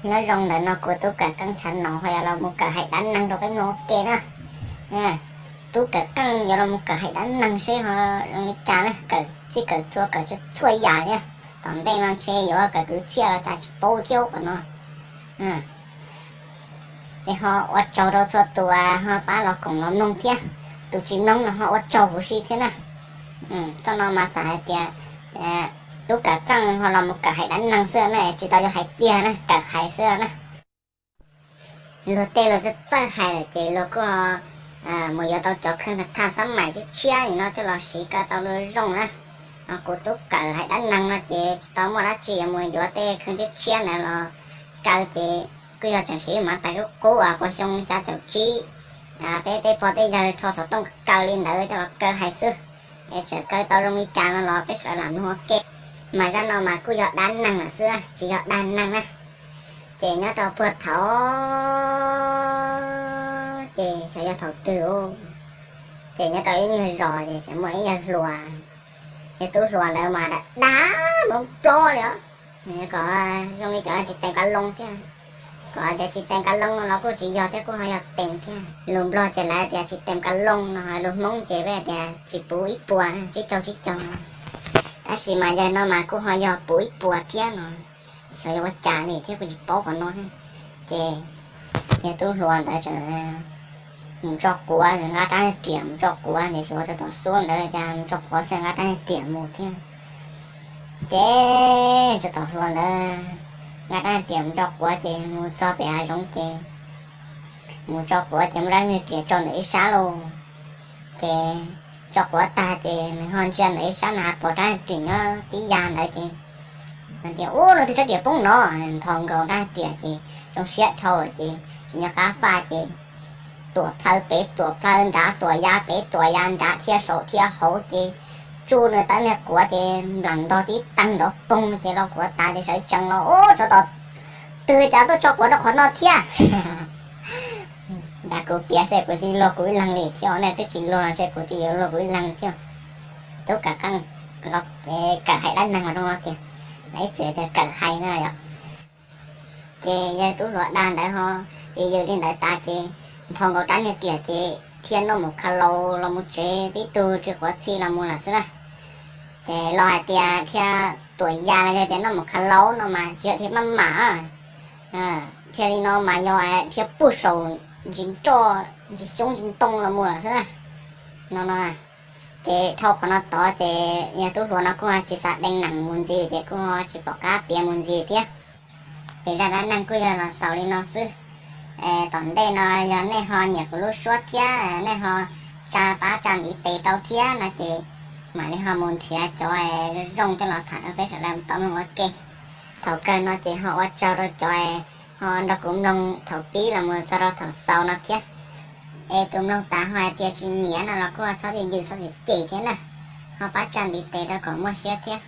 Nyob zoo ntawm no kuv tub kawm qeej tshav no ho yuav los mus kawm hais dab neeg rau peb mloog ua ke na. Tub kawm qeej yuav los mus kawm hais dab neeg seb ho zoo li cas na, kawm txhij kawm txhua kawm txhua yam thiab. Tom ntej no ntshe yuav kawm kwv txhiaj los cas tsis paub thiab qhov no. Ces ho ua tsaug rau txhua tus ho pab los koom los mloog thiab. Tus tsis mloog no ho ua tsaug huv si thiab na. Txoj no mas xav hais tias tub kawm qeej ho los mus kawm hais dab neeg xwb na, tsis tau yuav hais tiag na, kawm hais xwb na. Luag tej luag txawj txawj hais lawm ces luag kuj mus yuav tau cov khej thaj xab mais tshiab tshiab li no coj los siv kaw tau zoo na. Ho kuv tub kawm hais dab neeg no ces tsis tau muaj dab tsi yuav mus yuav tej khej tshiab tshiab ntawd los kaw ces kuj yog tseem siv mas tais qub qub uas puas xyoo xya caum tsib, peb tej pog tej yawg rho xov tooj kaw li ntawd coj los kaw hais xwb. Es txawm kaw tau zoo li cas no los peb sawv daws lam mloog ua ke. Mas zaj no mas kuj yog dab neeg lawm xwb tsis yog dag neeg na. Ces nyob rau puag thaum, ces xyov yog thaum twg, ces nyob rau ib nyuag zos ces tseem muaj ib yawg hluas. Yawg tub hluas ntawd mas dag dag nplob nplob li os. Kom zoo li cov tsis teem kav loo thiab. Kom tias tsis teem kav loo no los kuj tsis yog thiab, kuj ho yog teem thiab. Lus Nplog ces lawv tias tsis teem kav loo no, lus Hmoob ces peb tias tsis puv ib puas, tsib caug tsib caug no. Tab sis mas yawg no mas kuj ho yog puv ib puas thiab no. Xyov yog ua cas li thiab kuj tsis paub qhov no. Ces yawg tub hluas ntawd tseem mus tso quav, nqa rab niag riam mus tso quav, ces xyov ua rau tom xub ntawd cas mus tso quav xwb nqa rab niag riam mus thiab. Ces tso tom hluas ntawd nqa rab niag riam mus tso quav ces mus txog pem hav zoov ces mus tso quav ces muab rab niag riam tso ntawm ib sab lauj. Ces tso quav tag ces nws ho ntsia ntawm ib sab na pom rab niag riam nyob tib yam ntawd ces tias, Ub, no twb rab riam poob no. Nthos nkaus rab niag riam ces zoo siab dhau lawm ces tsis nco qab faj ces tuam plhaw pem tuam plhaw nrad, tuam ya pem tuam ya nrad, dhia saum dhia hauv ces tsuj nws tawb niag quav ces nplam ntog tib tag nrov poog ces lo quav tas ces sawv tsees los, Ub, tsov tom twg cas tuaj tso quav rau qhov no thiab? Nrad kuv piav xwb kuv tsis luag kuv ib leeg li thiab ne, twb tsis luag ntshe kuv twb yuav luag kuv ib leeg thiab. Tub kawm qeej, kawm hais dab neeg los zoo no tiag, ib txwm tias kawm hais no yom. Ces yawg tub hluas dag ntawd ho yws yws li ntawd tas ces nthos nkaus rab niag riam ces thiaj noj mus kha laus los mus tsev, tib tug tsis quav txhij los mus lawm xwb na. Ces los hais tias thiaj tuam ya los yog tias noj mus kha laus no mas tsis yog thiaj maj mam, thiaj li no mas yog thiaj puj saum ntsis nroj ntsis xyoob ntsis ntoo los mus lawm xwb na. No no, ces dhau qhov no tod ces yawg tub hluas no kuj tsis xav deev neem mus ntxiv ces kuj tsis pom qab piav mus ntxiv thiab. Ces zaj dab neeg kuj yog los xaus li no xwb. Tom ntej no yog nej ho nyiam kuv lub suab thiab nej ho tsa pab tsa ntiv tes rau thiab no ces mam li ho mus nrhiav cov zoo coj los tham rau peb sawv daws tau mloog ua ke. Thaum kawg no ces ho ua tsaug rau cov ho nrog kuv mloog thaum pib los mus txog rau thaum xaus no thiab. Es tus mloog tas ho hais tias tsis nyiam no los kuj txhob yws yws txhob cem cem thiab na. Ho pab tsa ntiv tes rau kom muaj siab thiab.